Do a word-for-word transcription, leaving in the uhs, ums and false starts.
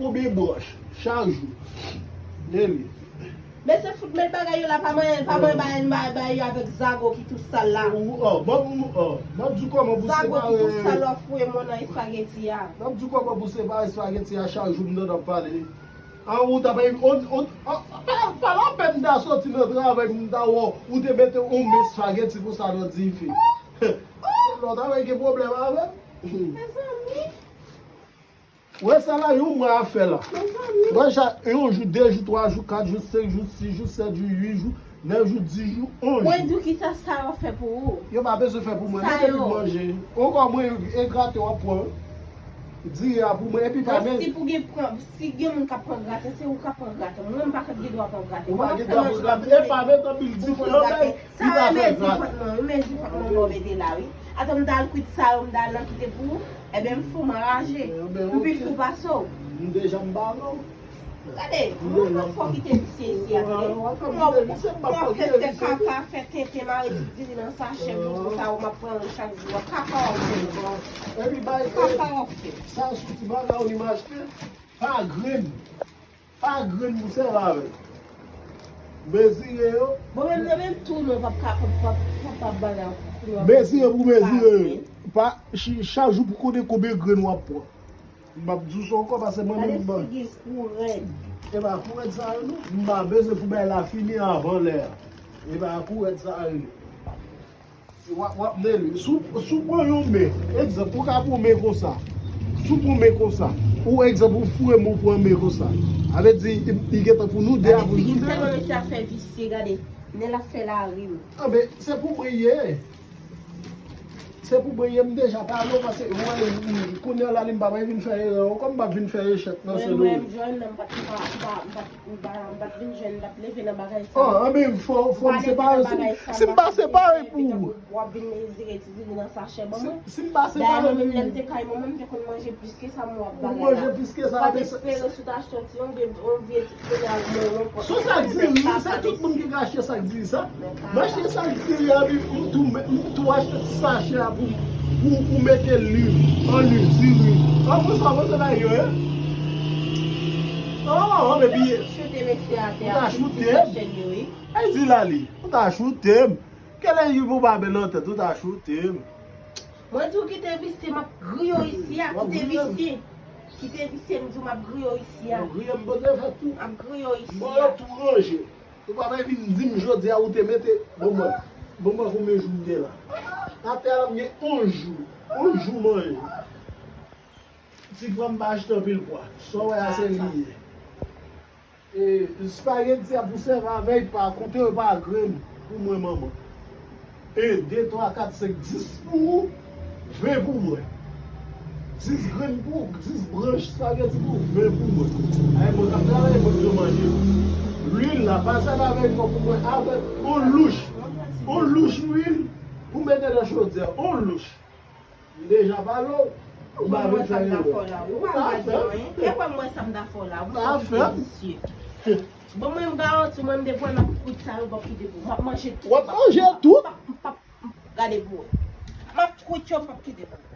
Konbyen branch chak jou? Neli. Mesye fout met bagay yo la, pa manyen, pa manyen bagay, bagay yo avèk zago ki tou sal la. Ou, oh, ban m, oh, ban m di w kòman pou separe. Zago ki tou sal w ap fouye mwen nan espageti a. Ban m di w kòman pou separe espageti a chak jou m tande w ap pale. An ou ta bay, on, on, an, pa, pa lapèn m ta soti nan travay m ta wè w, ou te mete yon men espageti konsa nan dife. Lè w ta bay gen pwoblèm avè m. Mezanmi. Wè sa la, yon mwa ap fè la. Mezanmi. Wè sa, yon jou, de jou, twa jou, kat jou, senk jou, sis jou, sèt jou, uit jou, nèf jou, dis jou, onz jou. Mwen di w kisa sa yo fè pou ou. Yo pa bezwen fè pou mwen, sa yo. Mete m manje. Ankò mwen, e graten w ap pran. Diri a pou mwen, epi pa men. Si pou gen pran, si gen moun k ap pran graten, se ou k ap pran graten. Mwen, m pa ka gen dwa pran graten. Ou pa gen dwa pran graten. E pa met anpil dife nan men. Sa yo e mezi fòt mwen, wi, mezi fòt mwen mwen mete la, wi. Atò m t al kwit sa yo, m t al nan kite pou ou. Ebyen, m fou, m anraje. M pi fou pase w. M deja m ba non. Gade, mwen pa fò kite visye isi a, tande. Mwen fè fè kaka, fè tenten, mare ti diri nan sachè, mwen konsa, ou m ap pran yo chak jou a. Kaka w ap fè. Epi bay, kaka w ap fè. Sa sou ti makawoni m achte, pa grenn. Pa grenn pou sèvi avè l. Mezire yo. Bon, menm nan menm tou, non, p ap ka, p ap, p ap, p ap, p ap bagay pou yo. Mezire pou mezire yo. Pa, ch-, chak jou pou konnen konbyen grenn w ap pran. M ap di w sa ankò, paske mwen menm m ban. Gade figi l kou rèd. E pa kou rèd sa yo, non. M pa bezwen pou bagay la fini avan lè a. E pa kou rèd sa yo. W ap, w ap, men, si w, si w pran yon men, egzanp, ou ka pran yon men konsa. Si w pran yon men konsa, ou egzanp, ou foure men w pran men konsa. Sa vle di, li, li gentan pou nou de a pou nou de. Gade figi l tèlman mesye a fè visye, gade. Nen l ap fè lari m. Anben, se pou mwen ye. Se pou mwen ye, m deja pale w, paske, wè, kounye a la, li m pa pral vin fè erè ankò, m p ap vin fè echèk nan se do. Mwen, mwen, m jwenn nan, m pa t, m pa, m pa, m pa t M pa, m pa t vin jwenn, m pa t leve nan bagay sa. Ah, anben, fò, fò m separe. Si, si m pa separe pou ou. W ap vin mezire ti diri nan sachè ban mwen. Si, si m pa separe pou ou. Dayè, mwen menm, lè m te kay manman m, m te konn manje plis ke sa m w ap bagay la. Ou manje plis ke sa, ou pa t espere si w ta achte yon ti, yon, yon vye ti kounye a, yon, yon pòt. Sou sak diri, se tout moun ki ka achte sak diri sa. M achte sak diri a, epi m tou, m tou achte ti sachè a pou, pou, pou mete li an li, diri. An, pou sa, pou sa, la, yo, ye. Oh, oh, baby. Choute mesye atè a, choute. Ay, di la li. Ou ta choute m. Kèlè yi pou ba bèl nan tèt, ou ta choute m. Mwen di w kite visye, m ap griye w isi a, kite visye. Kite visye, m di w m ap griye w isi a. M ap griye m pote fè tou. M ap griye w isi a. Mwen yo tou ranje. Ou pa bay vin di m jodi a ou te mete, bon mwen, bon mwen konbyen jou m te la. Atè a la m gen onz jou. Onz jou manje. Ti granm pa achte anpil pwa. Sa w wè a se li ye. E, espageti a pou sèvi avè l pa koute yo pa grenn pou mwen manman. En, de, twa, kat, senk, dis pou ou, ven pou mwen. Dis grenn pou ou, dis branch espageti pou ou, ven pou mwen. Ay, mwen k ap travay, mwen bezwen manje. Lwil la, pa sèvi avè l fò pou mwen, avèk on louch, on louch lwil pou mete nan chodyè, on louch. M deja pale w. Ou pa vin fè erè. Ou pa fè. E wè mwen sa m ta fè w la. Ou pa fè. Bon, mwen, m garanti w, mwen, m te pran nan kwit sa yo, m p ap kite pou ou. M ap manje tout. W ap manje tout? M p ap, m p ap, m p ap gade pou ou. M ap kwit yo, m p ap kite pou ou.